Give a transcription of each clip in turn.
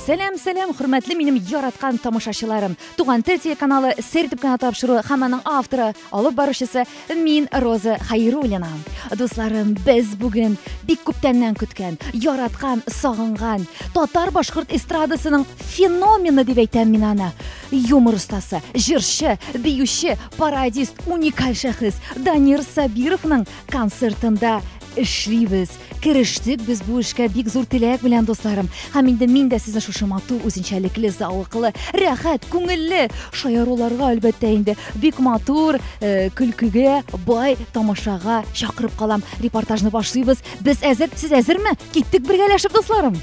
Сәлам, сәлам, хөрмәтле минем яраткан тамашачыларым. Туган тел телеканалы Сер итеп кенә тапшыруы һәм аның авторы, алып баручысы мин Роза Хайруллина. Дусларым, без бүген бик күптәннән көткән, яраткан, сагынган татар-башкорт эстрадасының феномены дип әйтәм мин аны. Юмор остасы, җырчы, биюче, пародист, уникаль шәхес Данир Сабировның концертында эшлибез. Керештек без бу эшкә бик зур теләк белән, дусларым. Һәм инде мин дә сезне шушы матур, үзенчәлекле, зәвыклы, рәхәт, күңелле шаяруларга, әлбәттә инде, бик матур, э, көлкегә бай тамашага чакырып калам. Репортажны башлыйбыз. Без әзер, сез әзерме? Киттек бергәләшеп, дусларым.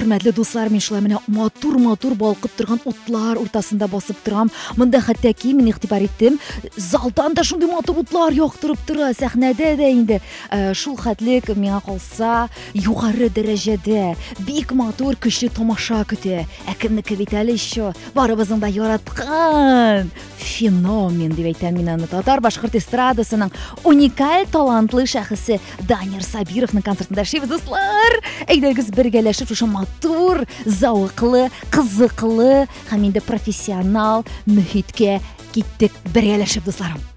Хөрмәтле дуслар, мин шулай менә матур-матур балкып торган утлар уртасында басып торам. Монда хәтта ки мин игътибар иттем, залдан да шундый матур утлар яктырып тора, сәхнәдә дә инде э, шул хәтлек миңа калса югары дәрәҗәдә бик матур көчле тамаша көтә. Ә кемнеке бит әле еще барыбызның да яраткан феномен дип әйтәм мин аны татар-башкорт эстрадасының уникаль талантлы шәхесе Данир Сабировның концертында эшлибез, дуслар! Әйдәгез бергәләшеп шушы матур, зәвыклы, кызыклы һәм инде профессионал мөхиткә киттек бергәләшеп, дусларым.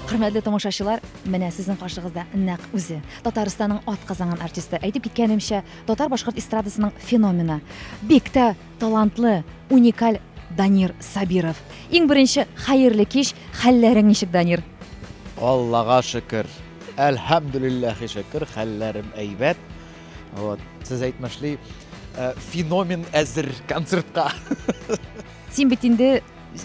Хөрмәтле тамашачылар, менә сезнең каршыгызда нәкъ үзе. Татарстанның атказанган артисты, әйтеп киткәнемчә, татар-башкорт эстрадасының феномены. Бик тә Талантлы, уникаль Данир Сабиров. Иң беренче хәерле кич, хәлләрең ничек, Данир? Аллага шөкер. Әлхәмдүлилләхи шөкер, хәлләрем әйбәт. Вот, сез әйтмешли, э, феномен әзер концертка. Син бит инде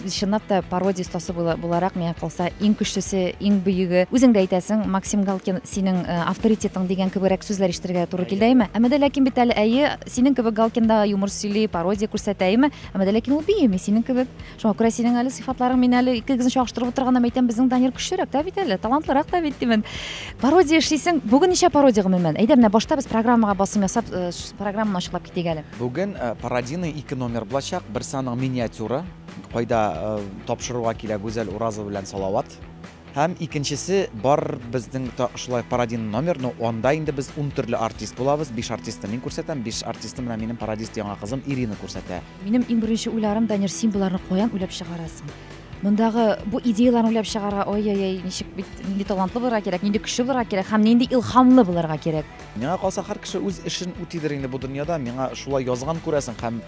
чынлап та пародия остасы буларак миңа калса иң көчлесе, иң бөеге. Үзең дә әйтәсең, Максим Галкин синең э, авторитетың дигән кебегрәк сүзләр ишетергә туры килде, әйме? Әмма дә ләкин бит әле әйе, синең кебек Галкин да юмор сөйли, пародия күрсәтә, әйме? Әмма дә ләкин ул биеми синең кебек. Шуңа күрә синең әле сыйфатларың мин әле икегезне чагыштырып утырганда әйтәм, безнең Данир көчлерәк тә бит әле, талантлырак та бит димен. Пародия эшлисең. Бүген ничә пародия гомумән? Әйдә, менә башта без программага басым ясап, э, программаны ачыклап китик әле. Бүген э, пародийный ике номер булачак. Берсе аның миниатюра, кайда э, тапшыруга килә Гүзәл Уразова белән Салават. Һәм икенчесе бар безнең шулай пародийный номер, но анда инде без 10 төрле артист булабыз. 5 артистны мин күрсәтәм, 5 артистны менә минем пародист яңа кызым Ирина күрсәтә. Минем иң беренче уйларым, Данир, син боларны каян уйлап чыгарасың? Мондагы бу идеяләрне уйлап чыгарга, ой-ой-ой, ничек бит, нинди талантлы булырга кирәк, нинди көчле булырга кирәк һәм нинди илһамлы булырга кирәк. Миңа калса, һәр кеше үз эшен үтидер инде бу дөньяда. Миңа шулай язган күрәсең һәм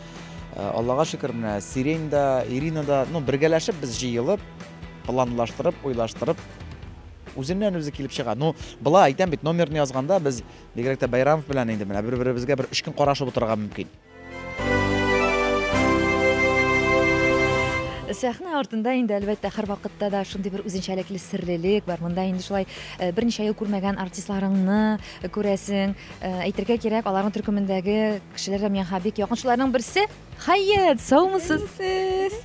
э, Аллага шөкер, менә Сирень да, Ирина да, ну, бергәләшеп без җыелып, планлаштырып, уйлаштырып, үзеннән үзе килеп чыга. Ну, болай әйтәм бит, номерны язганда без бигрәк тә Байрамов белән инде менә бер-беребезгә бер өч көн карашып утырырга мөмкин. Сәхнә артында инде, әлбәттә, һәрвакытта да шундый бер үзенчәлекле серлелек бар. Монда инде шулай э, берничә ел күрмәгән артистларыңны күрәсең. Э, әйтергә кирәк, аларның төркемендәге кешеләр дә миңа бик якын. Шуларның берсе Хәят, саумысыз? Сез.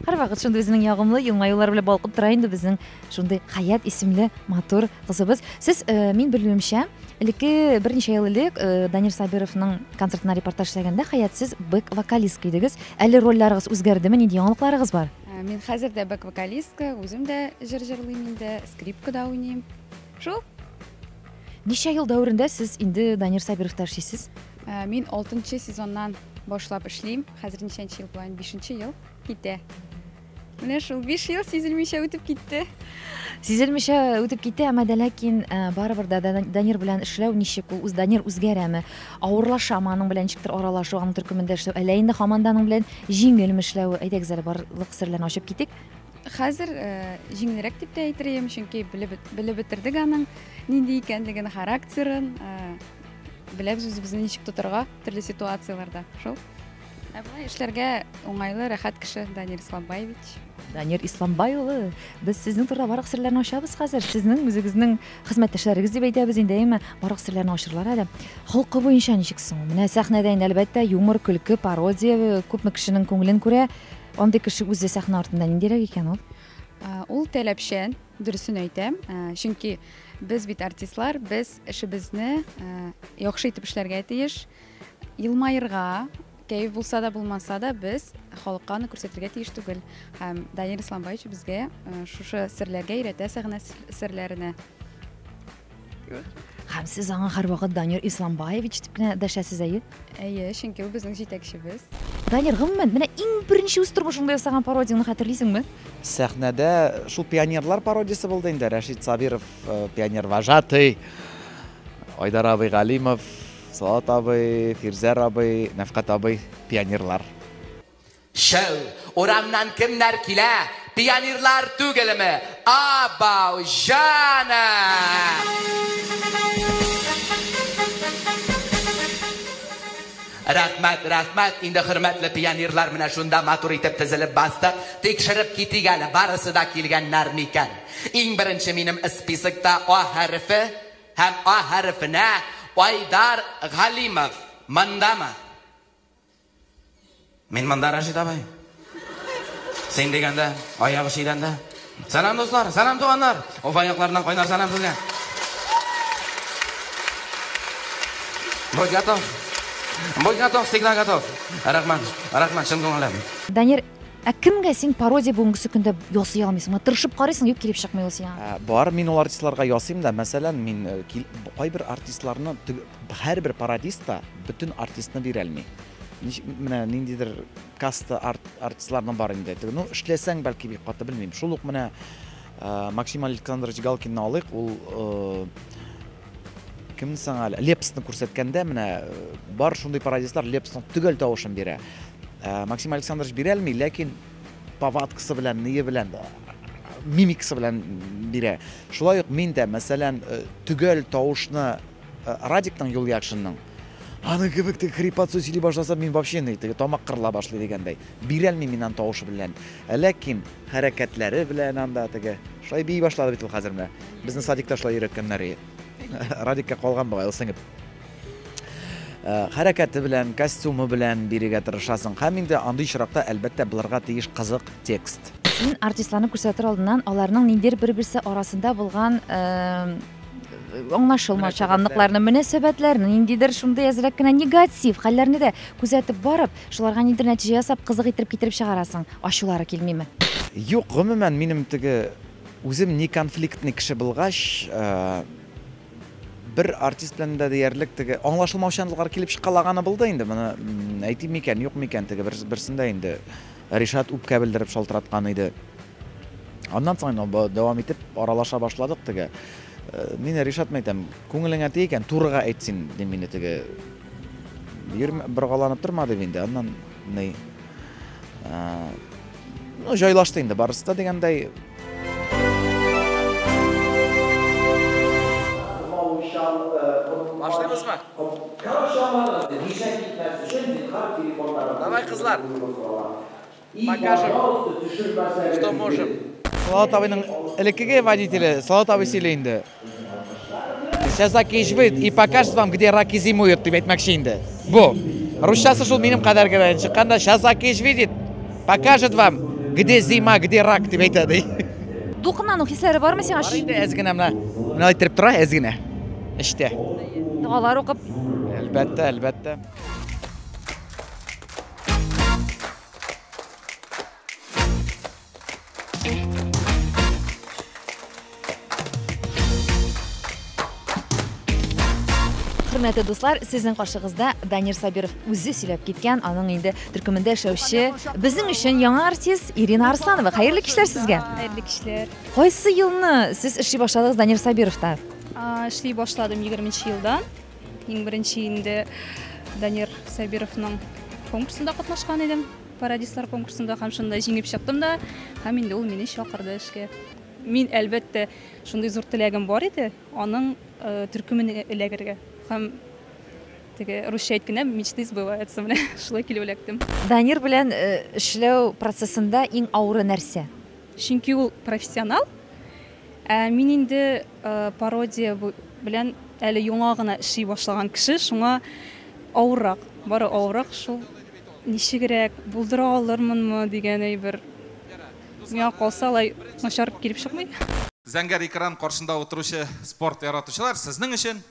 Һәрвакыт шундый үзенең ягымлы елмаюлары белән балкып тора инде безнең шундый Хәят исемле матур кызыбыз. Сез, э, мин белүемчә, элекке берничә ел элек э, Данир Сабировның концертына репортаж эшләгәндә Хәят сез бэк-вокалистка идегез. Әле рольләрегез үзгәрдеме, нинди яңалыкларыгыз бар? Э, мин хәзер дә бэк-вокалистка, үзем дә җыр җырлыйм инде, скрипкада уйныйм. Шул. Ничә ел дәверендә сез инде Данир Сабировта эшлисез? Мин 6 сезоннан башлап эшлим. Хәзер ничәнче ел була? 5 ел китә. Менә шул 5 ел сизелмичә үтеп китте. Сизелмичә үтеп китте, әмма дә ләкин э, барыбер дә Данир белән эшләү ничек ул? Үз Данир үзгәрәме? Авырлашамы аның белән ничектер аралашу, аның төркемендә эшләү? Әллә инде һаман да аның белән җиңелме эшләве? Әйдәгез әле барлык серләрне ачып китик. Хәзер э, җиңелрәк дип тә әйтер идем, чөнки белеп, белеп бетердек аның нинди икәнлеген, характерын, э, беләбез үзебезне ничек тотарга төрле ситуацияләрдә. Шул. Ә болай эшләргә уңайлы, рәхәт кеше Данир Исламбаевич. Данир Исламбай улы, без сезнең турыда барлык серләрне ачабыз хәзер. Сезнең үзегезнең хезмәттәшләрегез дип әйтәбез инде, әйеме? Барлык серләрне ачырлар әле. Холкы буенча ничек соң? Менә сәхнәдә инде әлбәттә юмор, көлке, пародия күпме кешенең күңелен күрә. Андый кеше үзе сәхнә артында ниндирәк икән ул? Ул таләпчән, дөресен әйтәм. Чөнки без бит артистлар, без эшебезне яхшы итеп эшләргә тиеш. Елмаерга, Кәеф булса да булмаса да, без халыкка аны күрсәтергә тиеш түгел. Һәм Данир Исламбаевич безгә шушы серләргә өйрәтә, сәхнә серләренә. Һәм сез аңа һәрвакыт Данир Исламбаевич дип кенә дәшәсез, әйе? Әйе, чөнки ул безнең җитәкчебез. Данир, гомумән, менә иң беренче үз тормышыңда ясаган пародияңне хәтерлисеңме? Сәхнәдә шул пионерлар пародиясе булды инде. Рәшит Сабиров, пионер вожатый, Айдар абый Галимов, Салат абый, Фирзәр абый, Нәфкать абый, пионерлар. Шәү, урамнан кемнәр килә? Пионерлар түгелме? Абау, җаным! Рәхмәт, рәхмәт, инде хөрмәтле пионерлар менә шунда матур итеп тезелеп бастык. Тикшереп китик әле, барысы да килгәннәр микән? Иң беренче минем списокта А хәрефе һәм А хәрефенә Айдар Галимов мондамы? Мин монда, Рәшит абый. Син дигәндә, аягы чидәндә. Сәлам, дуслар, сәлам, туганнар. Уфа якларыннан кайнар сәлам сезгә. Будь готов. Будь готов, всегда готов. Рәхмәт, рәхмәт, чын күңелдән. Данир, ә кемгә син пародия бүгенгесе көндә ясый алмыйсың? Менә тырышып карыйсың, юк килеп чыкмый ул сиңа. Ә, бар, мин ул артистларга ясыйм да. Мәсәлән, мин кайбер артистларны, һәрбер пародист та бөтен артистны бирәлми. Менә ниндидер каста артистларның бар инде. Ну, эшләсәң, бәлки бик каты белмим. Шул ук менә Максим Александрович Галкинны алыйк, ул кем соң әле? Лепсны күрсәткәндә менә бар шундый пародистлар Лепсның төгәл тавышын бирә. Максим Александрович бирә алмый, ләкин повадкасы белән, ние белән, мимикасы белән бирә. Шулай ук мин дә, мәсәлән, төгәл тавышны Радикның Юлъякшинның аның кебек теге хрипотцой сөйли башласа, мин вообще не, теге тамак кырыла башлый дигәндәй. Бирәлмим мин аның тавышы белән. Ләкин хәрәкәтләре белән анда теге шулай бии башлады бит ул хәзер менә. Безне садикта шулай өйрәткәннәр. Радикка калган бугай ул сеңеп. Хәрәкәте белән, костюмы белән бирергә тырышасың. Һәм инде андый очракта, әлбәттә, булырга тиеш кызык текст. Син артистларны күрсәтер алдыннан аларның ниндидер бер-берсе арасында булган аңлашылмаучаганлыкларны, мөнәсәбәтләрне, ниндидер шундый әзрәк кенә негатив хәлләрне дә күзәтеп барып, шуларга ниндидер нәтиҗә ясап, кызык иттереп китереп чыгарасың. Ачулары килмиме? Юк, гомумән, минем теге үзем не конфликтный кеше булгач, бер артист белән дә диярлек теге аңлашылмаучанлыклар килеп чыккалаганы булды инде. Моны әйтим микән, юк микән, теге берсендә инде Ришат үпкә белдереп шалтыраткан иде. Аннан соң инде дәвам итеп аралаша башладык теге. Мин Ришат әйтәм, күңелеңә тия икән, турыга әйт син, дим инде теге. Йөрмә, боргаланып торма дип инде. Аннан ни? Ну, җайлашты инде барысы да дигәндәй. Башлыйбызмы? Давай, кызлар. Покажем, что можем. Салават абыйның элеккеге водителе Салават абый сөйли инде. Сейчас Закич выйдет и покажет вам, где раки зимуют, дип әйтмәкче инде. Бу. Русчасы шул минем кадәр генә чыкканда, сейчас Закич видит, покажет вам, где зима, где рак, дип әйтә ди. Дулкынлану хисләре бармы сиңа? Бар инде, әз генә менә. Менә әйттереп тора, әз генә. Эчтә. Догалар укып. Әлбәттә, әлбәттә. Хөрмәтле дуслар, сезнең каршыгызда Данир Сабиров үзе сөйләп киткән, аның инде төркемендә эшләүче безнең өчен яңа артист Ирина Арсланова. Хәерле кичләр сезгә. Хәерле кичләр. Кайсы елны сез эшли башладыгыз Данир Сабировта? Эшли башладым 20 елдан. Иң беренче инде Данир Сабировның конкурсында катнашкан идем. Пародистлар конкурсында һәм шунда җиңеп чыктым да, һәм инде ул мине чакырды эшкә. Мин, әлбәттә, шундый зур теләгем бар иде, аның төркеменә эләгергә. Һәм теге русча әйткәндә, мечты сбываются, менә шулай килеп эләктем. Данир белән эшләү процессында иң авыры нәрсә? Чөнки ул профессионал. Ә мин инде пародия белән әле яңа гына эшли башлаган кеше, шуңа авыррак, бары авыррак шул. Ничегрәк булдыра алырмынмы дигән әйбер. Миңа калса, алай начар килеп чыкмый. Зәңгәр экран каршында утыручы спорт яратучылар, сезнең өчен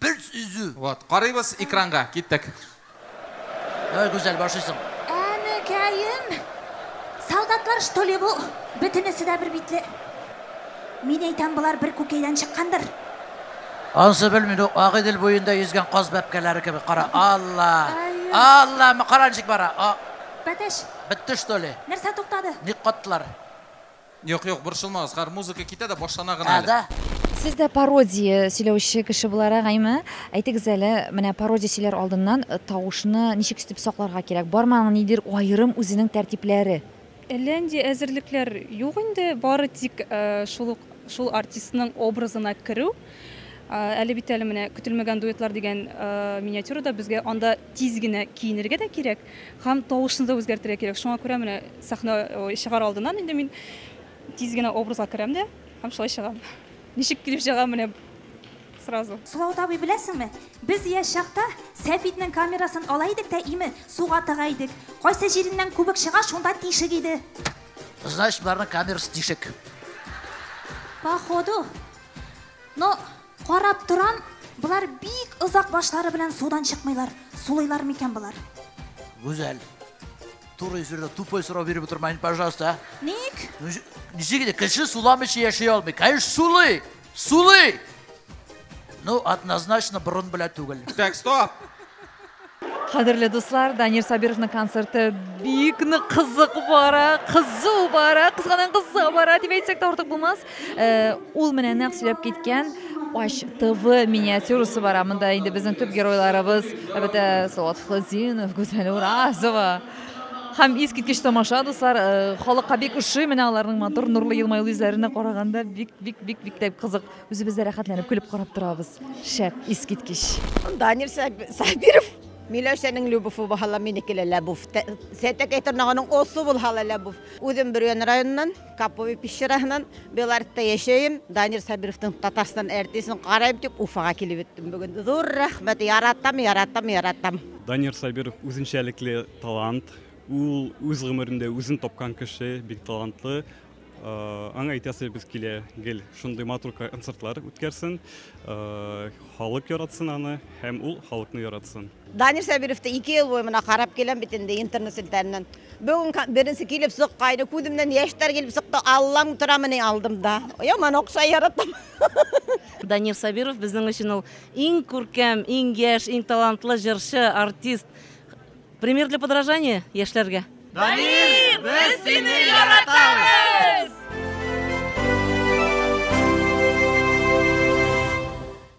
бер сүзе. Вот, карыйбыз экранга, киттек. Давай, Гүзәл, башлыйсың. Әнекәем! Солдатлар, что ли, бу? Бөтенесе дә бер битле. Мин әйтәм, болар бер күкәйдән чыккандыр. Анысы белмим, ул Агыйдел буенда йөзгән каз бәбкәләре кебек. Кара, Алла! Алла, кара ничек бара. Бәтәш. Бетте, что ли? Нәрсә туктады? Ник каттылар? Юк, юк, борчылмагыз. Хәзер музыка китә дә башлана гына әле. Да. Сез дә пародия сөйләүче кеше буларак, әйме? Әйтегез әле, менә пародия сөйләр алдыннан тавышны ничек итеп сакларга кирәк? Бармы аның ниндидер аерым үзенең тәртипләре? Әллә нинди әзерлекләр юк инде, бары тик шул ук шул артистның образына керү. Әле бит әле менә көтелмәгән дуэтлар дигән миниатюрада безгә анда тиз генә киенергә дә кирәк һәм тавышны да үзгәртергә кирәк. Шуңа күрә менә сәхнә чыгар алдыннан инде мин тиз генә образга керәм дә һәм шулай чыгам. Ничек килеп чыгам менә сразу. Салават абый, беләсеңме? Без яшь чакта Сәфитнең камерасын ала идек тә име суга тыга идек. Кайсы җиреннән күбек чыга, шунда тишек иде. Значит, боларның камерасы тишек. Походу. Но карап торам, болар бик озак башлары белән судан чыкмыйлар. Сулыйлар микән болар? Гүзәл. Туры эфирда тупой сорау биреп утырма инде, пожалуйста, а? Ник? Ничек инде кеше суламыйча яши алмый? Конечно, сулый! Сулый! Ну, однозначно борын белән түгел. Так, стоп! Кадерле дуслар, Данир Сабировның концерты бик нык кызык бара, кызу бара, кызганнан кыза бара дип әйтсәк тә артык булмас. Ул менә нәкъ сөйләп киткән Ач ТВ миниатюрасы бара. Монда инде безнең төп геройларыбыз, әлбәттә, Салават Фәтхетдинов, Гүзәл Уразова. Һәм искиткеч тамаша, дуслар, халыкка бик ошый. Менә аларның матур, нурлы елмаюлы йөзләренә караганда бик, бик, бик, бик тә кызык. Үзебез дә рәхәтләнеп көлеп карап торабыз. Шәп, искиткеч. Данир Сабиров Миләүшәнең Любовы булһа, минеке лә Ләбүф. Сәтәкәй тырнагының осы булһа ла Ләбүф. Үзем Бөрйән районыннан, Каповый пещерасыннан, Белоретта яшәйем. Данир Сабировның Татарстан артистын карайым дип Уфага килеп еттем бүген. Зур рәхмәт, яратам, яратам, яратам. Данир Сабиров үзенчәлекле талант. Ул үз гомерендә үзен тапкан кеше, бик талантлы. Аңа әйтәсебез килә, гел шундый матур концертлар үткәрсен, халык яратсын аны һәм ул халыкны яратсын. Данир Сабировты 2 ел буе менә карап киләм бит инде интернет челтәреннән. Бүген беренче килеп чыккайны, күземнән яшьләр килеп чыкты, Аллам тора менә алдымда. Яман акча яратам. Данир Сабиров безнең өчен ул иң күркәм, иң яшь, иң талантлы җырчы, артист. Пример для подражания яшьләргә. Данир, без сине яратабыз!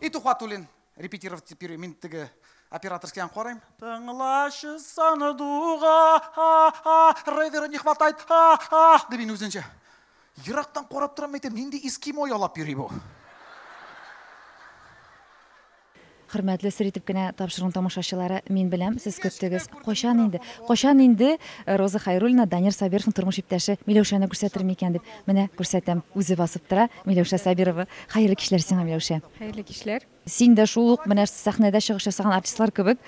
И Тухватуллин репетировать теперь мин теге операторский карыйм. Тыңлашы сандуга, ревера не хватает, дип мин үзенчә. Ерактан карап торам, әйтәм, нинди эскимо ялап йөри бу. Хөрмәтле сер итеп кенә тапшыруның тамашачылары, мин беләм, сез көттегез. Кайчан инде? Кайчан инде Роза Хайруллина Данир Сабировның тормыш иптәше Миләүшәне күрсәтер микән дип. Менә күрсәтәм, үзе басып тора Миләүшә Сабирова. Хәерле кичләр сиңа, Миләүшә. Хәерле кичләр. Син дә шул ук менә сәхнәдә чыгыш ясаган артистлар кебек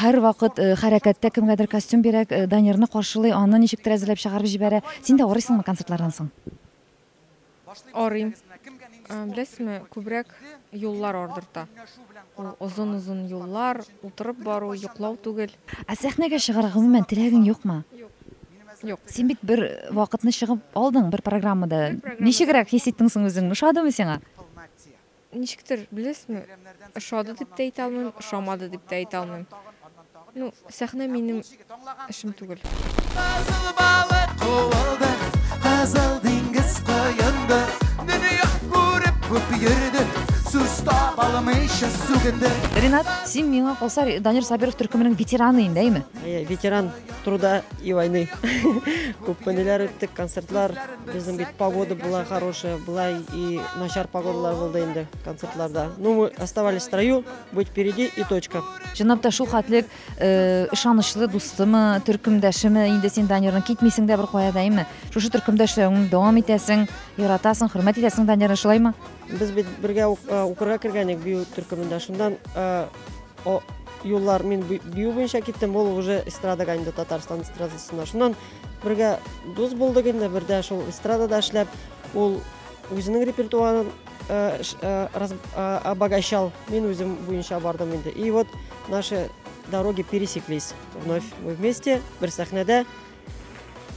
һәрвакыт хәрәкәттә кемгәдер костюм бирә, Данирны каршылый, аны ничектер әзерләп чыгарып җибәрә. Син дә арыйсыңмы концертлардан соң? Арыйм. Беләсезме, күбрәк юллар ардырта. Ул озын-озын юллар, утырып бару, йоклау түгел. Ә сәхнәгә чыгарга гомумән теләгең юкмы? Юк. Син бит бер вакытны чыгып алдың бер программада. Ничегрәк хис иттең соң үзеңне? Ошадымы сиңа? Ничектер, беләсезме, ошады дип тә әйтә алмыйм, ошамады дип тә әйтә алмыйм. Ну, сәхнә минем эшем түгел. Кызыл балык куылды, кызыл диңгез коенды. Дөнья күреп күп йөрде, сүз таба алмыйча сүгенде. Ренат, син миңа калса Данир Сабиров төркеменең ветераны инде, әйме? Әйе, ветеран труда и войны. Күп ниләр үттек, концертлар. Безнең бит погода была хорошая, была и начар погодалар булды инде концертларда. Ну, мы оставались в строю, быть впереди и точка. Чынлап та шул хәтлек ышанычлы дустымы, төркемдәшеме инде син Данирны китмисең дә бер кая да, әйме? Шушы төркемдә эшләвеңне дәвам итәсең, яратасың, хөрмәт итәсең Данирны, шулаймы? Без бит бергә укырга кергән идек бию төркемендә. Шуннан юллар мин бию буенча киттем, ул уже эстрадага инде, Татарстан эстрадасына. Шуннан бергә дус булдык инде, бердә шул эстрадада эшләп, ул үзенең репертуарын обогащал, мин үзем буенча бардым инде. И вот наши дороги пересеклись. Вновь мы вместе, бер сәхнәдә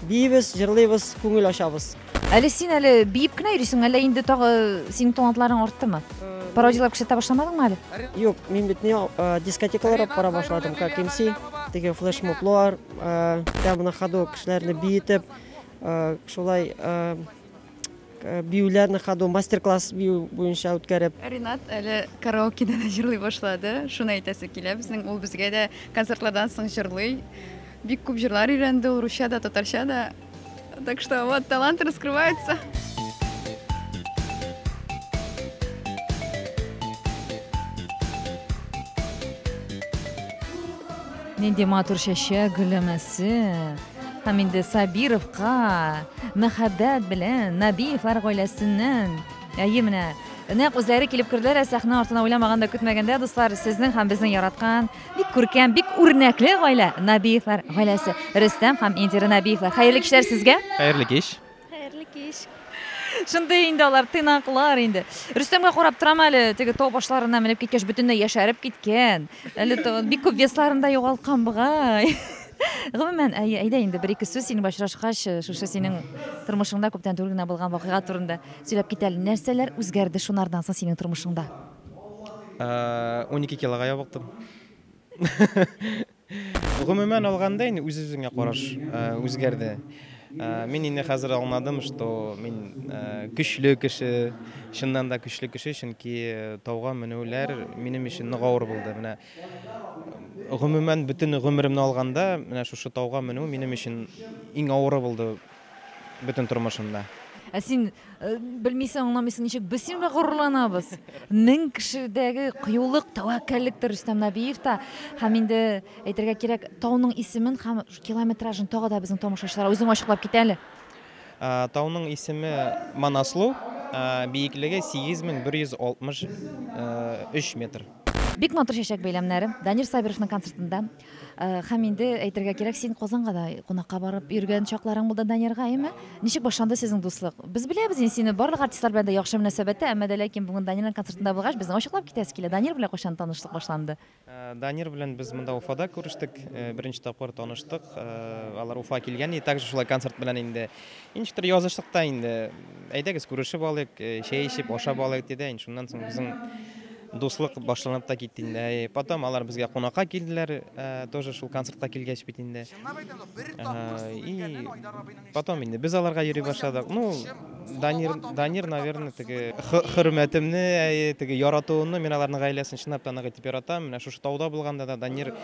биибез, җырлыйбыз, күңел ачабыз. Әле син әле биеп кенә йөрисең, әллә инде тагы синең талантларың арттымы? Пародияләр күрсәтә башламадыңмы әле? Юк, мин бит не дискотекалар алып бара башладым, как МС, теге флешмоблар, прямо на ходу кешеләрне биетеп, шулай биюләр на ходу, мастер-класс бию буенча үткәреп. Ринат әле караокеда да җырлый башлады. Шуны әйтәсе килә, безнең ул безгә дә концертлардан соң җырлый. Бик күп җырлар өйрәнде ул, русча да, татарча да. Так что вот талант раскрывается. Нинди матур чәчәк гөлләмәсе. Һәм инде Сабировка мәхәббәт белән Набиевлар гаиләсеннән. Әйе, менә нәкъ үзләре килеп керделәр ә сәхнә артына уйламаганда, көтмәгәндә, дуслар, сезнең һәм безнең яраткан, бик күркәм, бик үрнәкле гаилә, Набиевлар гаиләсе. Рөстәм һәм Индира Набиевлар. Хәерле кичләр сезгә. Хәерле кич. Хәерле кич. Шундый инде алар тыйнаклар инде. Рөстәмгә карап торам әле, теге тау башларына менеп киткәч бөтенләй яшәреп киткән. Әле бик күп весларын да югалткан бугай. Гомумән, әйдә инде бер-ике сүз синең очрашкач, шушы синең тормышыңда күптән түгел генә булган вакыйга турында сөйләп кит әле. Нәрсәләр үзгәрде шунардан соң синең тормышыңда? 12 килога ябыктым. Гомумән алганда инде үз-үзеңә караш үзгәрде. Мин инде хәзер аңладым, что мин көчле кеше, чыннан да көчле кеше, чөнки тауга менүләр минем өчен нык авыр булды. Менә гомумән бөтен гомеремне алганда, менә шушы тауга менү минем өчен иң авыры булды бөтен тормышымда. Ә син белмисең, аңламыйсың, ничек без синең белән горурланабыз. 1000 кешедәге кыюлык, тәвәккәллектер Рөстәм Набиев та. Һәм инде әйтергә кирәк, тауның исемен һәм километражын тагы да безнең тамашачылар үзең ачыклап кит әле. Тауның исеме Манаслу, биеклеге 8163 метр. Бик матур чәчәк бәйләмнәре Данир Сабировның концертында. Һәм инде әйтергә кирәк, син Казанга да кунакка барып йөргән чакларың булды Данирга, әйеме? Ничек башланды сезнең дуслык? Без беләбез инде сине барлык артистлар белән дә яхшы мөнәсәбәттә, әмма дә ләкин бүген Данирның концертында булгач, безнең ачыклап китәсе килә. Данир белән кайчан танышлык башланды? Данир белән без монда Уфада күрештек, беренче тапкыр таныштык. Алар Уфа килгән иде, также шулай концерт белән инде. Ничектер языштык та инде. Әйдәгез күрешеп алыйк, чәй эчеп, ашап алыйк диде. Инде шуннан соң безнең дуслык башланып та китте инде. Потом алар безгә кунакка килделәр, тоже шул концертка килгәч бит инде. И потом инде без аларга йөри башладык. Ну, Данир, наверное, теге хөрмәтемне, теге яратуымны, мин аларның гаиләсен чынлап та нык итеп яратам. Менә шушы тауда булганда да Данир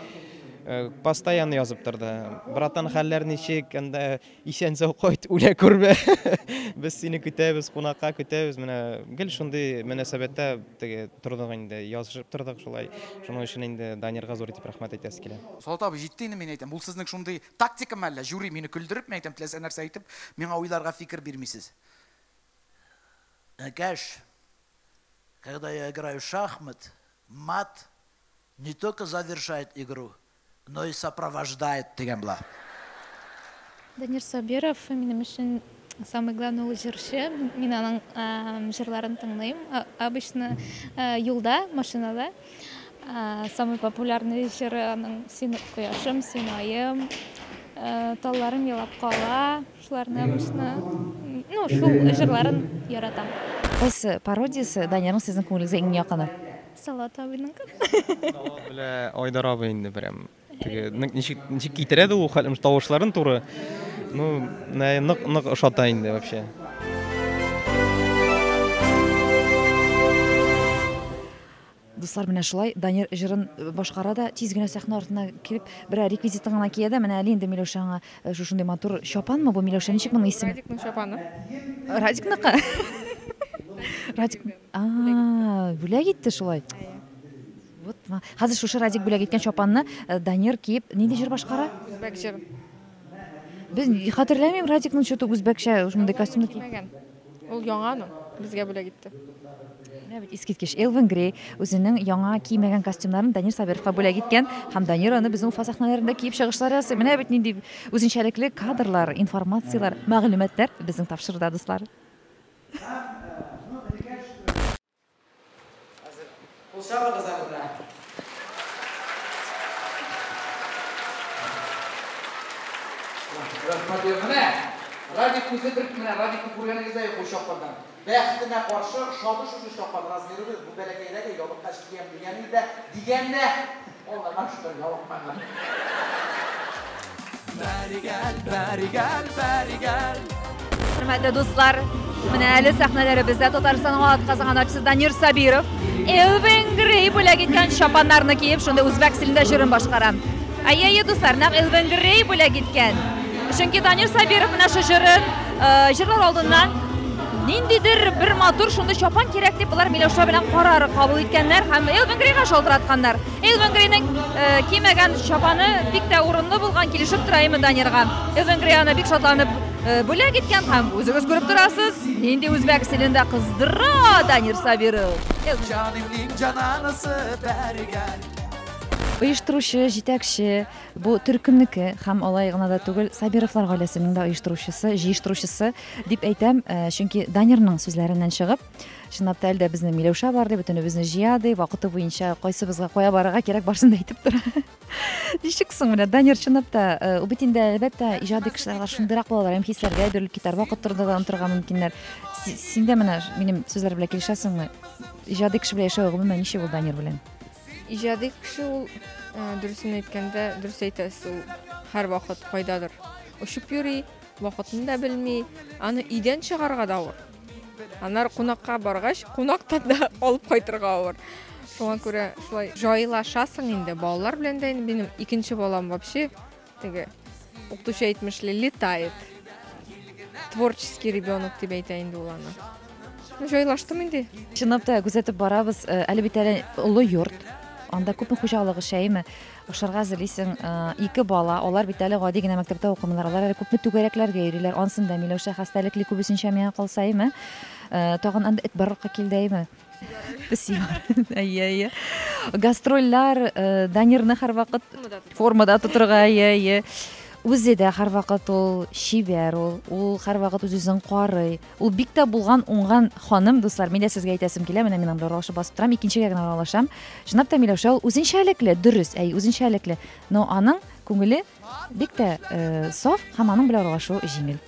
постоянно язып торды. Братан, хәлләр ничек? Анда исән-сау кайт, үлә күрмә. Без сине көтәбез, кунакка көтәбез. Менә гел шундый мөнәсәбәттә теге тордык инде, язышып тордык шулай. Шуның өчен инде Данирга зур итеп рәхмәт әйтәсе килә. Салават абый, җитте инде, мин әйтәм. Ул сезнең шундый тактика мәллә? Жюри мине көлдереп, мин әйтәм, теләсә нәрсә әйтеп, миңа уйларга фикер бирмисез. Энекәш, когда я играю в шахмат, мат не только завершает игру, но и сопровождает дигән була. Данир Сабиров минем өчен самый главный ул җырчы. Мин аның җырларын тыңлыйм. Обычно юлда, машинада. Самый популярный җыры аның Син кояшым, син аем, Талларым елап кала. Шуларны обычно, ну, шул җырларын яратам. Кайсы пародиясе Данирның сезнең күңелегезгә иң якыны? Салават абыйныкы. Салават белән Айдар абый инде прям. Теге ничек китерә дә ул хәлем тавышларын туры. Ну, нык нык ошата инде вообще. Дуслар, менә шулай Данир җырын башкара да, тиз генә сәхнә артына килеп, берәр реквизитын гына кия дә, менә әле инде Миләүшә аңа шушындый матур чапанмы бу, Миләүшә, ничек моның исеме? Радикның чапаны. Радикныкы? Радик, бүләк итте шулай. Вот, хәзер шушы Радик бүләк иткән чапанны Данир киеп, нинди җыр башкара? Үзбәк җырын. Без хәтерләмим Радикның что-то үзбәкчә шундый костюмны кимәгән. Ул яңа аның, безгә бүләк итте. Менә бит искиткеч. Элвин Грей үзенең яңа кимәгән костюмнарын Данир Сабировка бүләк иткән һәм Данир аны безнең Уфа сәхнәләрендә киеп чыгышлар ясый. Менә бит нинди үзенчәлекле кадрлар, информацияләр, мәгълүматлар безнең тапшыруда, дуслар. Кул чабыгыз әле менә. Рәхмәт. Менә Радик үзе бер менә Радикны күргәнегез дә юк бу чапаннан. Бәхетенә каршы ошады шушы чапан размеры бу бәләкәйрәк ябыккач киям дигән иде дә, дигән дә, Аллага шөкер, ябыкмаган. Бәригәл, бәригәл, бәригәл. Хөрмәтле дуслар, менә әле сәхнәләребездә Татарстанның атказанган артисты Данир Сабиров Элвин Грей бүләк иткән чапаннарны киеп, шундый үзбәк стилендә җырын башкара. Әйе, әйе, дуслар, нәкъ Элвин Грей бүләк иткән. Чөнки Данир Сабиров менә шу җырын җырлар алдыннан ниндидер бер матур шундый чапан кирәк дип болар Миләүшә белән карар кабул иткәннәр һәм Элвин Грейга шалтыратканнар. Элвин Грейның кимәгән чапаны бик тә урынлы булган, килешеп тора име Данирга. Элвин Грей аны бик шатланып бүләк иткән һәм үзегез күреп торасыз, нинди үзбәк стилендә кыздыра Данир Сабиров. Җанимнең җананысы бәргән. Оештыручы, җитәкче бу төркемнеке һәм алай гына да түгел, Сабировлар гаиләсенең дә оештыручысы, җыештыручысы дип әйтәм, чөнки Данирның сүзләреннән чыгып, чынлап та әле дә безнең Миләүшә бар ди, бөтенебезне җыя ди, вакыты буенча кайсыбызга кая барырга кирәк, барысын да әйтеп тора. Ничек соң менә Данир чынлап та, ул бит инде әлбәттә иҗади кешеләр алар шундыйрак булалар, һәм хисләргә бирелеп китәр, вакыт турында да онытырга мөмкиннәр. Син дә менә минем сүзләр белән килешәсеңме? Иҗади кеше белән яшәү гомумән ничек ул Данир белән? Иҗади кеше ул, дөресен әйткәндә, дөрес әйтәсез, ул һәрвакыт кайдадыр очып йөри, вакытын да белми, аны өйдән чыгарга да авыр. Аннары кунакка баргач, кунактан да алып кайтырга авыр. Шуңа күрә шулай җайлашасың инде балалар белән дә инде минем икенче балам вообще теге укытучы әйтмешли летает. Творческий ребенок дип әйтә инде ул аны. Ну, җайлаштым инде. Чынлап та күзәтеп барабыз, әле бит әле олы йорт. Анда күпме хуҗалык эше, әйеме? Ашарга әзерлисең, ике бала, алар бит әле гади генә мәктәптә укымыйлар, алар әле күпме түгәрәкләргә йөриләр. Ансын да Миләүшә хәстәлекли күбесенчә миңа калса, әйеме? Тагын анда эт барлыкка килде, әйеме? Песи бар. Әйе, әйе. Гастрольләр, Данирны һәрвакыт формада тотырга, әйе, әйе. Үзе дә һәрвакыт ул чибәр ул, ул һәрвакыт үз-үзен карый. Ул бик тә булган, уңган ханым, дуслар. Мин дә сезгә әйтәсем килә, менә мин анда аралашып басып торам, икенчегә генә аралашам. Чынлап та Миләүшә ул үзенчәлекле, дөрес, әй, үзенчәлекле. Но аның күңеле бик тә саф һәм аның белән аралашу җиңел.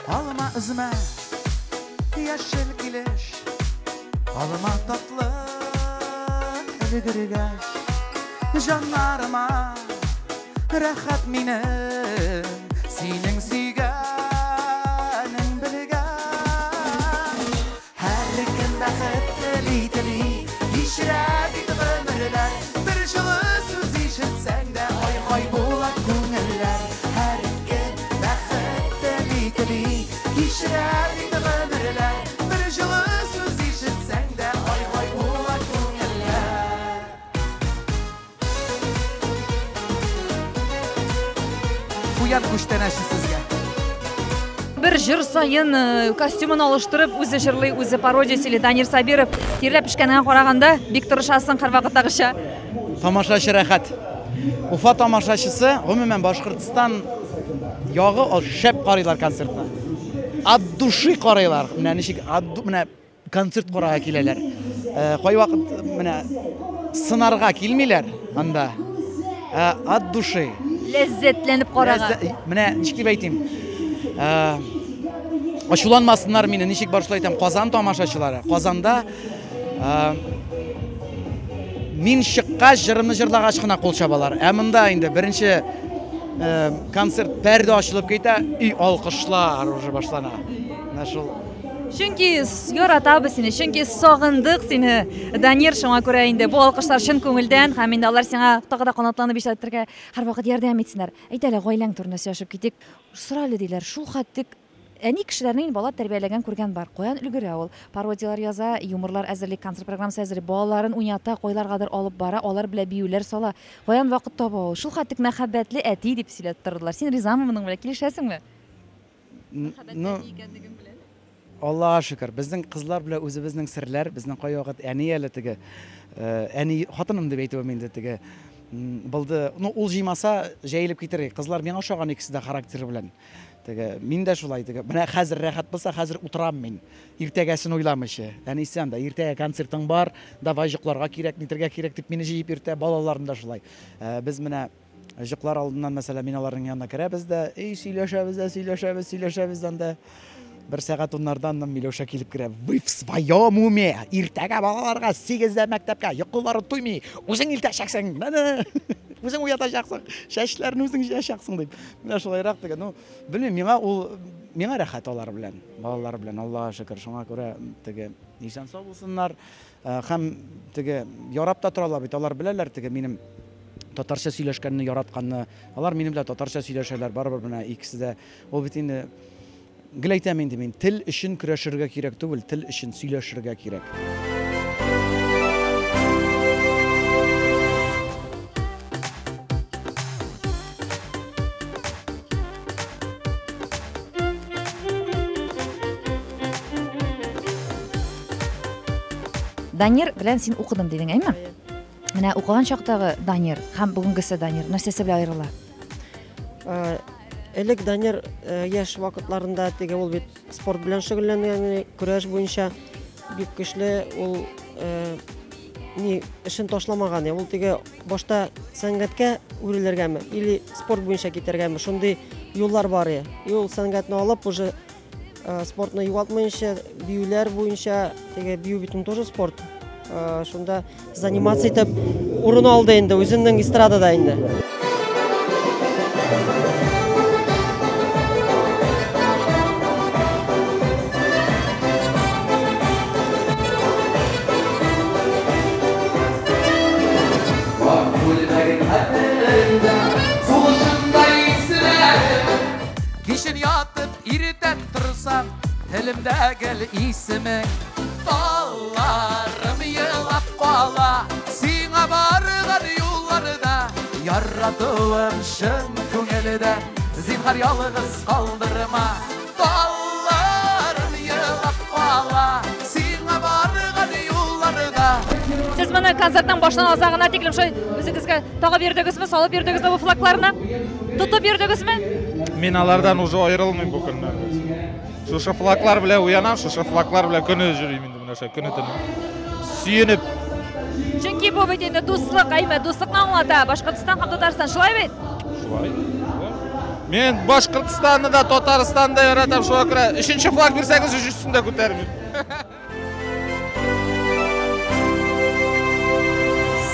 Алма өзмә, яшел килеш, алма татлы өлгергәч, җаннарыма рәхәт минем, синең сөйгәнең белгәч. Һәркем бәхет тели тели, кичерә бит гомерләр, бер җылы сүз ишетсәң дә, ай-һай була күңелләр. Һәркем бәхет тели тели, кичерә бит гомерләр, бер җылы сүз ишетсәң дә, ай-һай була күңелләр. Куян күчтәнәче сезгә. Бер җыр саен костюмын алыштырып, үзе җырлый, үзе пародия сөйли Данир Сабиров. Тирләп пешкәненә караганда, бик тырышасың һәрвакыттагыча. Тамашачы рәхәт. Уфа тамашачысы, гомумән Башкортстан ягы ал шәп карыйлар концертны. От души карыйлар. Менә ничек от менә концерт карарга киләләр. Кайвакыт менә сынарга килмиләр анда. От души. Ләззәтләнеп карарга. Менә ничек дип әйтим? Ачуланмасыннар мине, ничек бар шулай әйтәм. Казан тамашачылары. Казанда мин чыккач, җырымны җырлагач кына кул чабалар. Ә монда инде беренче концерт пәрдә ачылып китә, и алкышлар уже башлана. Менә шул. Чөнки яратабыз сине, чөнки сагындык сине, Данир, шуңа күрә инде бу алкышлар чын күңелдән һәм инде алар сиңа тагы да канатланып иҗат итәргә һәрвакыт ярдәм итсеннәр. Әйт әле, гаиләң турында сөйләшеп китик. Сора әле диләр, шул хәтлек Әни кешеләрнең бала тәрбияләгән күргән бар. Каян өлгерә ул? Пародияләр яза, юморлар әзерли, концерт программасы әзерли, балаларын уйната, кайларгадыр алып бара, алар белән биюләр сала. Каян вакыт таба ул? Шул хәтлек мәхәббәтле әти дип сөйләп тордылар. Син ризамы моның белән? Килешәсеңме? Ну, Аллага шөкер, безнең кызлар белән үзебезнең серләр, безнең кайвакыт әни әле теге, әни хатыным дип әйтүем инде теге, булды. Ну, ул җыймаса, җәелеп китер. Кызлар миңа ошаган икесе дә характеры белән. Теге, мин дә шулай теге. Менә хәзер рәхәт булса, хәзер утырам мин. Иртәгәсен уйламыйча. Әнисе анда, иртәгә концертың бар, давай йокларга кирәк, нитергә кирәк дип мине җыеп йөртә, балаларым да шулай. Без менә йоклар алдыннан, мәсәлән, мин аларның янына керәбез дә, эй, сөйләшәбез дә, сөйләшәбез, сөйләшәбез анда. Бер сәгать уннардан Миләүшә килеп керә. Вы в своем уме? Иртәгә балаларга 8-дә мәктәпкә, йокылары туймый. Үзең илтәчәксең. Менә үзең уятачаксың, чәчләрен үзең җыячаксың дип. Менә шулайрак теге. Ну, белмим, миңа ул миңа рәхәт алар белән, балалар белән, Аллага шөкер. Шуңа күрә теге исән сау булсыннар. Һәм теге ярап та торалар бит, алар беләләр теге минем татарча сөйләшкәнне яратканны. Алар минем белән татарча сөйләшәләр, барыбер менә икесе дә. Ул бит инде гел әйтәм инде мин, тел өчен көрәшергә кирәк түгел, тел өчен сөйләшергә кирәк. Данир белән син укыдым дидең, әйме? Менә укыган чактагы Данир һәм бүгенгесе Данир нәрсәсе белән аерыла? Элек Данир яшь вакытларында теге ул бит спорт белән шөгыльләнгән, көрәш буенча бик көчле ул ни эшен ташламаган. Ул теге башта сәнгатькә үрелергәме или спорт буенча китәргәме, шундый юллар бар иде. И ул сәнгатьне алып уже спортны югалтмыйча, биюләр буенча, теге бию бит тоже спорт. Шунда заниматься итеп урын алды инде, үзенең эстрадада инде. Кичен ятып, иртән торсам, телемдә гел исемең. Талларым елап кала, сиңа барган юлларда, яратуым чын күңелдән, зинһар ялгыз калдырма. Талларым елап кала, сиңа барган юлларда. Сез моны концертның башынан азагына тиклем шулай үзегезгә тагып йөрдегезме, салып йөрдегезме бу флагларны? Тотып йөрдегезме? Мин алардан уже аерылмыйм бу көннәрдә. Шушы флаглар белән уянам, шушы флаглар белән көне йөрим инде менә шулай көне төне. Сөенеп. Чөнки бу бит инде дуслык, әйме, дуслыкны аңлата. Башкортстан һәм Татарстан шулай бит? Шулай. Мин Башкортстанны да, Татарстанны да яратам, шуңа күрә өченче флаг бирсәгез, өченчесен дә күтәрмим.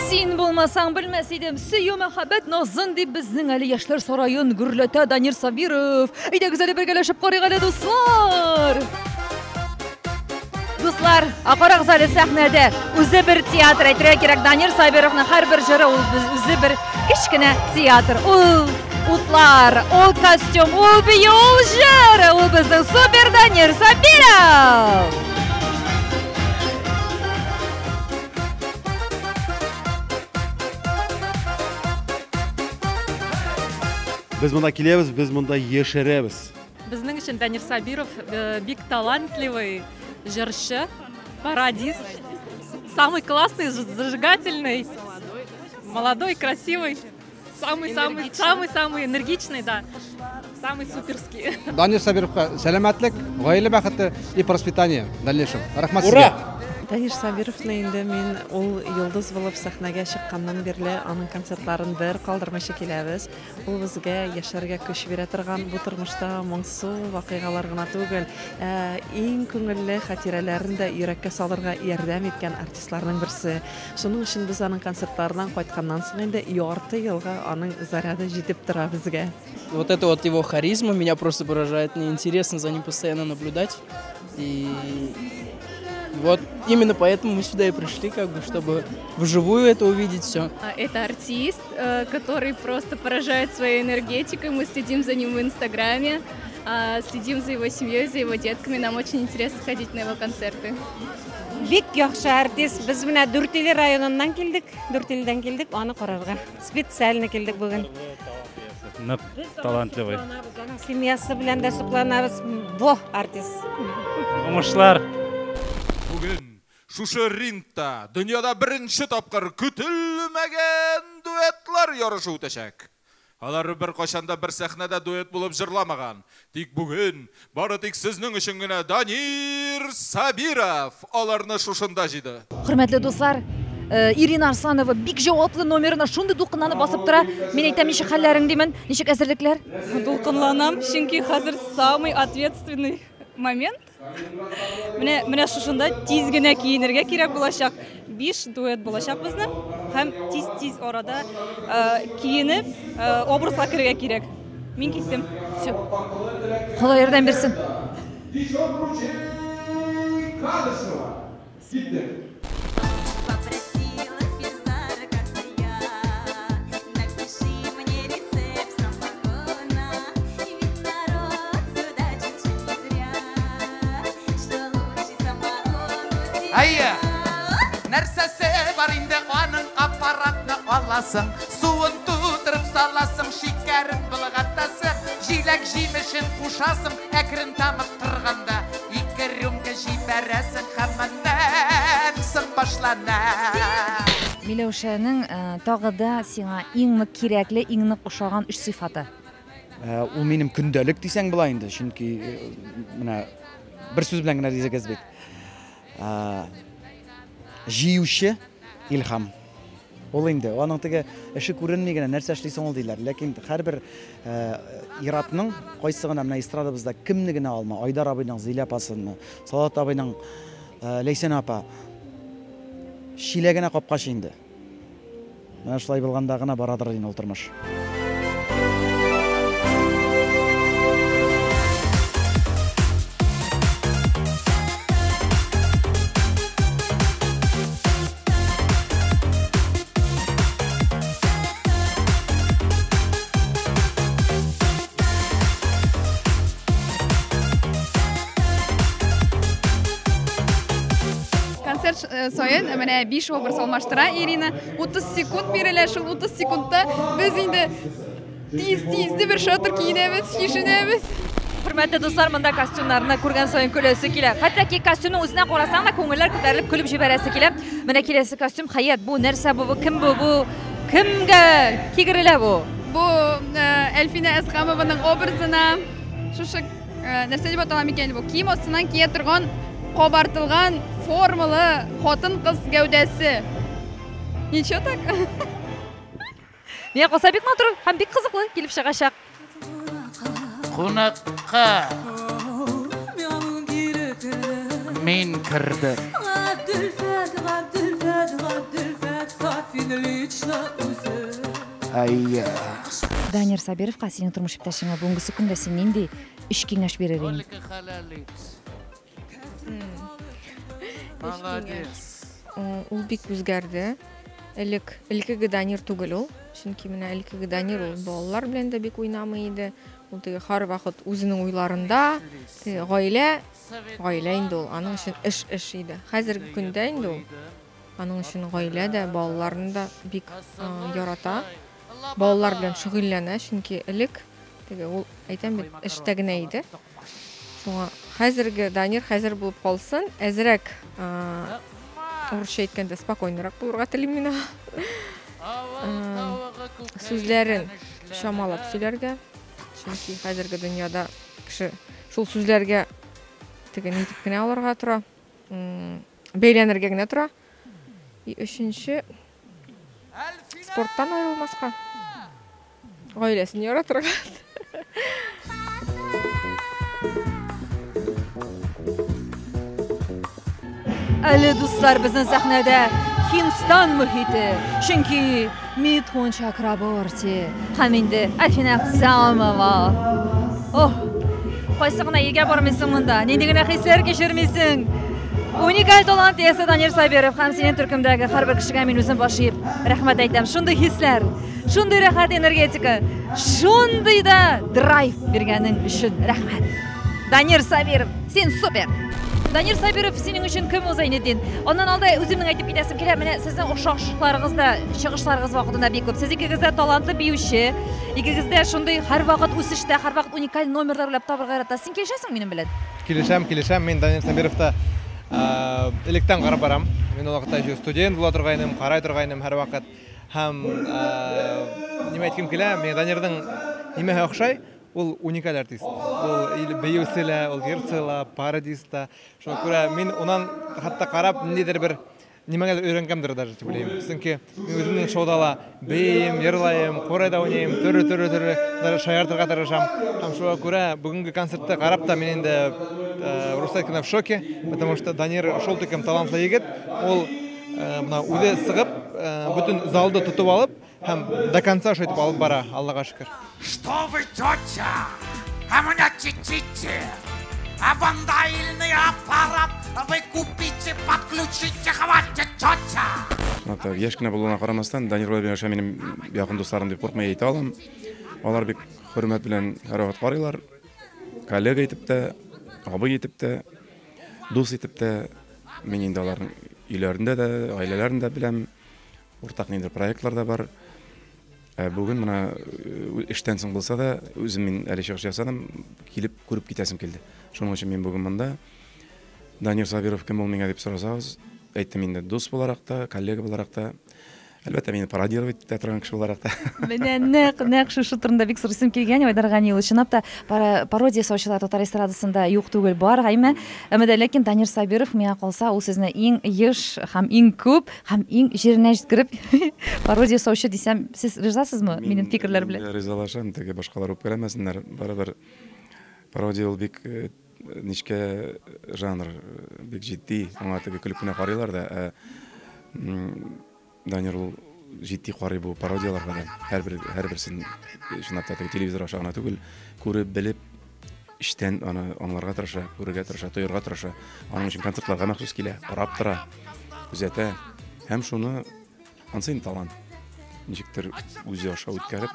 Син булмасаң белмәс идем, сөю мәхәббәт назын дип безнең әле яшьләр сараен гөрләтә Данир Сабиров. Әйдәгез әле бергәләшеп карыйк әле, дуслар. Дуслар, ә карагыз әле сәхнәдә үзе бер театр, әйтергә кирәк, Данир Сабировның һәрбер җыры ул үзе бер кечкенә театр. Ул утлар, ул костюм, ул бию, ул җыр, ул безнең супер Данир Сабиров. Без монда киләбез, без монда яшәрәбез. Безнең өчен Данир Сабиров бик талантливый җырчы, пародист, самый классный, зажигательный, молодой, красивый, самый-самый энергичный, да, самый суперский. Данир Сабировка сәламәтлек, гаилә бәхете и процветание в дальнейшем. Рәхмәт сезгә. Данир Сабировны инде мин ул йолдыз булып сәхнәгә чыкканнан бирле аның концертларын бер калдырмыйча киләбез. Ул безгә яшәргә көч бирә торган, бу тормышта моңсу вакыйгалар гына түгел, иң күңелле хатирәләрен дә йөрәккә салырга ярдәм иткән артистларның берсе. Шуның өчен без аның концертларыннан кайтканнан соң инде ярты елга аның заряды җитеп тора безгә. Вот это вот его харизма меня просто поражает, мне интересно за ним постоянно наблюдать. И вот именно поэтому мы сюда и пришли, чтобы вживую это увидеть все. Это артист, который просто поражает своей энергетикой. Мы следим за ним в Инстаграме. Следим за его семьей, за его детками. Нам очень интересно ходить на его концерты. Бик яхшы артист. Без менә Дүртөйле районыннан килдек. Дүртөйледән килдек, аны карарга. Специально килдек бүген. Нык талантливый. Аның семьясы белән дә сокланабыз. Во, артист. Уңышлар. Бүген шушы рингта дөньяда беренче тапкыр көтелмәгән дуэтлар ярышы үтәчәк. Алар беркайчан да бер сәхнәдә дуэт булып җырламаган. Тик бүген бары тик сезнең өчен генә Данир Сабиров аларны шушында җыйды. Хөрмәтле дуслар, Ирина Арсланова бик җаваплы номерына шундый дулкынланып басып тора. Мин әйтәм, ничек хәлләрең димен, ничек әзерлекләр? Дулкынланам, чөнки хәзер самый ответственный момент. Менә шушында тиз генә киенергә кирәк булачак. 5 дуэт булачак безнең һәм тиз-тиз арада киенеп, образга керергә кирәк. Мин киттем. Всё. Ходай ярдәм бирсен. Әйе, нәрсәсе бар инде аның аппаратны аласың, суын тутырып саласың, шикәрен былгатасың, җиләк җимешен кушасың, әкрен тамып торганда ике рюмка җибәрәсең һәм аннан соң башлана. Миләүшәнең тагы да сиңа иң нык кирәкле, иң нык ошаган өч сыйфаты. Ул минем көндәлек дисәң була инде, чөнки менә бер сүз белән генә дисәгез бит. Җыючы Илһам. Ул инде, аның теге эше күренми генә, нәрсә эшлисең ул диләр. Ләкин һәрбер иратның кайсы гына менә эстрадабызда кемне генә алма, Айдар абыйның Зилә апасынмы, Салават абыйның Ләйсән апа, чиләгенә капкач инде. Менә шулай булганда гына барадыр инде ул тормыш. Концерт саен менә 5 образ алмаштыра Ирина. 30 секунд бирелә, шул 30 секундта без инде тиз-тиз дип бер шатыр киенәбез, чишенәбез. Хөрмәтле дуслар, монда костюмнарны күргән саен көләсе килә. Хәтта ки костюмның үзенә карасаң да күңелләр күтәрелеп көлеп җибәрәсе килә. Менә киләсе костюм, Хәят, бу нәрсә бу, бу кем бу, бу кемгә кигерелә бу? Бу Әлфинә Әсхамованың образына шушы нәрсә дип атала микән бу? Кием астыннан кия торган кабартылган формалы хатын-кыз гәүдәсе. Ничего так? Миңа калса бик матур һәм бик кызыклы килеп чыгачак. Кунакка мин кердем. Әйе. Данир Сабировка синең тормыш иптәшеңә бүгенге көндә син нинди өч киңәш бирер идең? Молодец. Ул бик үзгәрде. Элек, элеккеге Данир түгел ул. Чөнки менә элеккеге Данир ул балалар белән дә бик уйнамый иде. Ул теге һәрвакыт үзенең уйларында, теге гаилә, гаилә инде ул, аның өчен эш эш иде. Хәзерге көндә инде ул аның өчен гаилә дә, балаларны да бик ярата. Балалар белән шөгыльләнә, чөнки элек теге ул, әйтәм бит, эштә генә иде. Шуңа хәзерге Данир хәзер булып калсын, әзрәк, урысча әйткәндә, спокойнырак булырга телим мин аңа. Сүзләрен чамалап сөйләргә, чөнки хәзерге дөньяда кеше шул сүзләргә теге нитеп кенә алырга тора, бәйләнергә генә тора. И өченче, спорттан аерылмаска, гаиләсен яратырга. Әле, дуслар, безнең сәхнәдә Һиндстан мөхите, чөнки Митхун Чакраборти һәм инде Әлфинә Әгъзамова. Ох, кайсы гына илгә бармыйсың монда, нинди генә хисләр кичермисең. Уникаль талант иясе Данир Сабиров һәм синең төркемдәге һәрбер кешегә мин үзем баш иеп рәхмәт әйтәм. Шундый хисләр, шундый рәхәт энергетика, шундый да драйв биргәнең өчен рәхмәт. Данир Сабиров, син супер! Данир Сабиров синең өчен кем ул, Зәйнетдин? Аннан алда үземнең әйтеп китәсем килә, менә сезнең охшашлыкларыгыз да чыгышларыгыз вакытында бик күп. Сез икегез дә талантлы биюче, икегез дә шундый һәрвакыт үсештә, һәрвакыт уникаль номерлар уйлап табырга ярата. Син килешәсең минем белән? Килешәм, килешәм. Мин Данир Сабировта электән карап барам. Мин ул вакытта еще студент була торгайным, карай торгайным һәрвакыт. Һәм нимә әйткем килә, миңа Данирның нимәһе охшай? Ул уникаль артист. Ул биюче лә, ул җырчы ла, пародист та. Шуңа күрә мин унан хәтта карап ниндидер бер нимәгәдер өйрәнгәндер даже дип уйлыйм. Чөнки мин үземнең шоуда ла биим, йырлаем, курайда уйныйм, төрле төрле төрле даже шаяртырга тырышам. Һәм шуңа күрә бүгенге концертта карап та мин инде русча әйткәндә в шоке, потому что Данир шул тиклем талантлы егет. Ул менә үзе сыгып, бөтен залды тотып алып һәм до конца шулай итеп алып бара, Аллага шөкер. Что вы, тетя, а меня тетите? А вандальный аппарат вы купите, подключите, хватит, тетя! Чынлап та, яшь кенә булуына карамастан, Данир белән Миләүшә минем якын дусларым дип куркмый әйтә алам. Алар бик хөрмәт белән һәрвакыт карыйлар. Коллега итеп тә, абый итеп тә, дус итеп тә. Мин инде аларның өйләрендә дә, гаиләләрен дә беләм. Уртак ниндидер проектлар да бар. Ә бүген менә эштән соң булса да, үзем мин әле чыгыш ясадым, килеп күреп китәсем килде. Шуның өчен мин бүген монда. Данир Сабиров кем ул миңа дип сорасагыз, әйттем инде, дус буларак та, коллега буларак та, әлбәттә, мине пародировать итә торган кеше буларак та. Менә нәкъ, нәкъ шушы турында бик сорыйсым килгән, Айдар Гани улы. Чынлап та, пародия ясаучылар татар эстрадасында юк түгел, бар, әмма, әмма дә ләкин Данир Сабиров, миңа калса, ул сезне иң еш һәм иң күп һәм иң җиренә җиткереп пародия ясаучы дисәм, сез ризасызмы минем фикерләр белән? Мин ризалашам, теге башкалар үпкәләмәсеннәр, барыбер пародия ул бик нечкә жанр, бик җитди, аңа теге көлеп кенә карыйлар да, ә Данир ул җитди карый бу пародияләргә дә. Һәрбер һәрберсен чынлап та теге телевизор аша гына түгел, күреп, белеп, эчтән аны аңларга тырыша, күрергә тырыша, тоерга тырыша. Аның өчен концертларга махсус килә, карап тора, күзәтә. Һәм шуны ансы инде талант. Ничектер үзе аша үткәреп,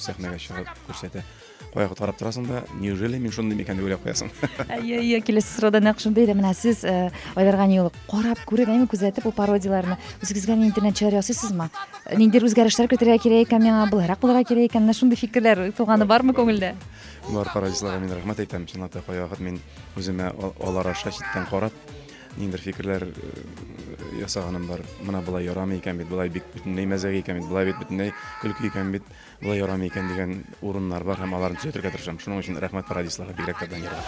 сәхнәгә чыгып күрсәтә. Кая карап торасың да, неужели мин шундый микән дип уйлап куясың. Әйе, әйе, киләсе сорау да нәкъ шундый иде. Менә сез, э, Айдар Гани улы, карап, күреп, әйме күзәтеп ул пародияләрне үзегезгә нинди нәтиҗәләр ясыйсызмы? Ниндидер үзгәрешләр кертергә кирәк икән миңа, болайрак булырга кирәк икән, менә шундый фикерләр туганы бармы күңелдә? Бар пародистларга мин рәхмәт әйтәм. Чынлап та кайвакыт мин үземә алар аша читтән карап, ниндидер фикерләр э, ясаганым бар. Менә болай ярамый икән бит, болай бик бөтенләй мәзәк икән бит, болай бит бөтенләй көлке икән бит. Болай ярамый икән дигән урыннар бар һәм аларны төзәтергә тырышам. Шуның өчен рәхмәт пародистларга, бигрәк тә Данирга.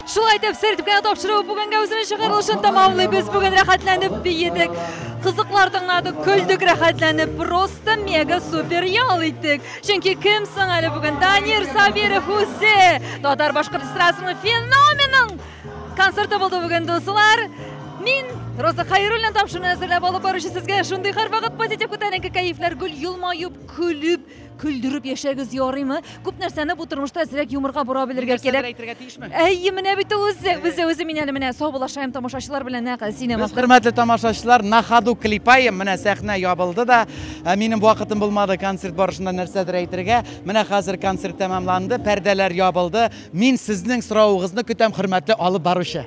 Шулай итеп, сер төпкәне тапшыруы бүгенгә үзенең чыгарылышын тәмамлый. Без бүген рәхәтләнеп биедек, кызыклар тыңладык, көлдек рәхәтләнеп, просто мега супер ял иттек. Чөнки кем соң әле бүген? Данир Сабиров үзе! Татар башкорт эстрадасының феноменын концерты булды бүген, дуслар. Мин Роза Хайруллина тапшыруны әзерләп алып баручы сезгә шундый һәрвакыт позитив күтәренке кәефләр, гөл елмаеп, көлеп, Көлдереп яшәгез ярыймы? Күп нәрсәне бу тормышта әзрәк юморга бора белергә кирәк. Әйтергә тиешме? Әйе, менә бит ул үзе, үзе, үзе мин әле менә саубуллашаем тамашачылар белән нәкъ сине Без, хөрмәтле тамашачылар, на ходу клепаем. Менә сәхнә ябылды да. Ә, минем вакытым булмады концерт барышында нәрсәдер әйтергә. Менә хәзер концерт тәмамланды, пәрдәләр ябылды. Мин сезнең соравыгызны көтәм, хөрмәтле алып баручы.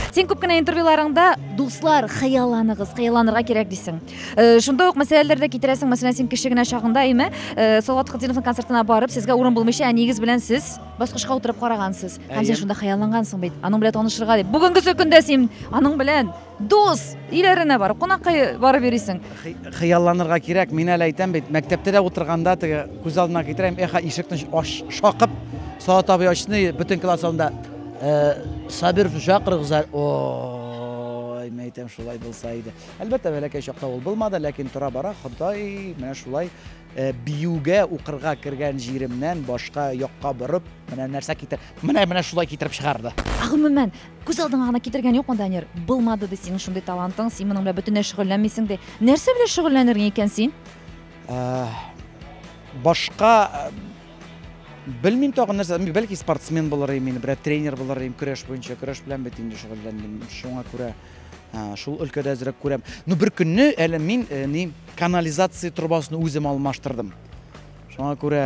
Син күп кенә интервьюларыңда дуслар, хыялланыгыз, хыялланырга кирәк дисең. Э, шунда ук мәсьәләләр дә китерәсең. Мәсәлән, син кече генә чагында, әйме, э, Салават Фәтхетдиновның концертына барып, сезгә урын булмыйча, әниегез белән сез баскычка утырып карагансыз. Һәм син шунда хыяллангансың бит, аның белән танышырга дип. Бүгенгесе көндә син аның белән дус, өйләренә барып, кунакка барып йөрисең. Хыялланырга кирәк. Мин әле әйтәм бит, мәктәптә дә утырганда теге күз алдына китерәм, эх, ишекне шакып, Салават абый ачты, бөтен класс алдында. Э, Сабировны чакырыгыз әле. Ой, Ходай, мин әйтәм, шулай булса иде. Әлбәттә, бәләкәй чакта ул булмады, ләкин тора-бара Ходай менә шулай э, биюгә укырга кергән җиремнән башка якка борып, менә нәрсә китер, менә менә шулай китереп чыгарды. Ә гомумән, күз алдыңа гына китергән юкмы, Данир? Булмады ди синең шундый талантың, син моның белән бөтенләй шөгыльләнмисең ди. Нәрсә белән шөгыльләнергә икән син? Э, башка э, белмим тагын нәрсә, бәлки спортсмен булыр идем мин, берәр тренер булыр идем көрәш буенча, көрәш белән бит инде шөгыльләндем. Шуңа күрә шул өлкәдә әзрәк күрәм. Ну бер көнне әле мин э, ни канализация трубасын үзем алмаштырдым. Шуңа күрә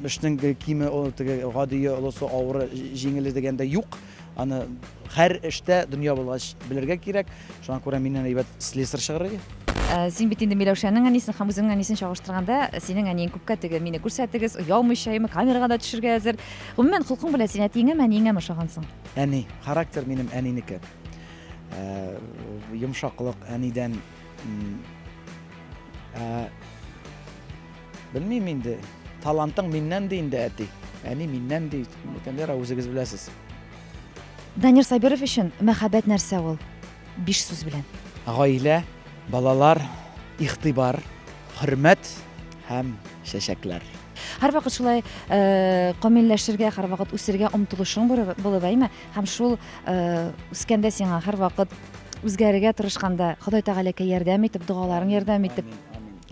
эшнең киме теге гадие, олысы, авыры, җиңеле дигәндә юк. Аны һәр эштә дөнья булгач белергә кирәк. Шуңа күрә миннән әйбәт слесарь чыгыр иде. Ә, син бит инде Миләүшәнең әнисен һәм үзеңнең әнисен чагыштырганда, синең әниең күпкә теге мине күрсәтегез, оялмыйча яме камерага да төшергә әзер. Гомумән, холкың белән син әтиеңәме, әниеңәме ошагансың? Әни. Характер минем әнинеке. Ә, йомшаклык әнидән. Ә, Белмим инде. Талантың миннән ди инде әти. Әни миннән ди. Әйтәм, ярар, үзегез беләсез. Данир Сабиров өчен мәхәббәт нәрсә ул? Биш сүз белән. Гаилә, балалар, игътибар, хөрмәт һәм чәчәкләр. Һәрвакыт шулай э, камилләшергә, һәрвакыт үсергә омтылышың булып, әйме? Һәм шул э, үскәндә сиңа һәрвакыт үзгәрергә тырышканда Ходай Тәгаләкә ярдәм итеп, догаларың ярдәм итеп,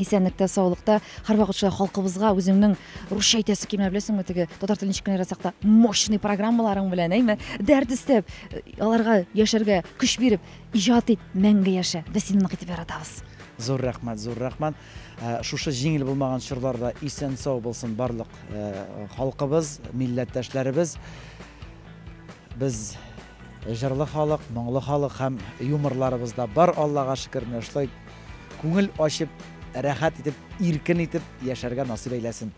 исәнлектә, саулыкта, һәрвакыт шулай халкыбызга үзеңнең русча әйтәсе килмә, беләсеңме, теге татар телен ничек кенә яратсак та, мощный программаларың белән, әйме, дәрт өстәп, аларга яшәргә көч биреп, иҗат ит, мәңге яшә. Без сине нык итеп яратабыз. Зур рәхмәт, зур рәхмәт. Э, шушы җиңел булмаган чорларда исән-сау булсын барлык э, халкыбыз, милләттәшләребез. Без җырлы халык, моңлы халык һәм юморларыбыз да бар, Аллага шөкер, менә шулай күңел ачып, рәхәт итеп, иркен итеп яшәргә насыйп әйләсен.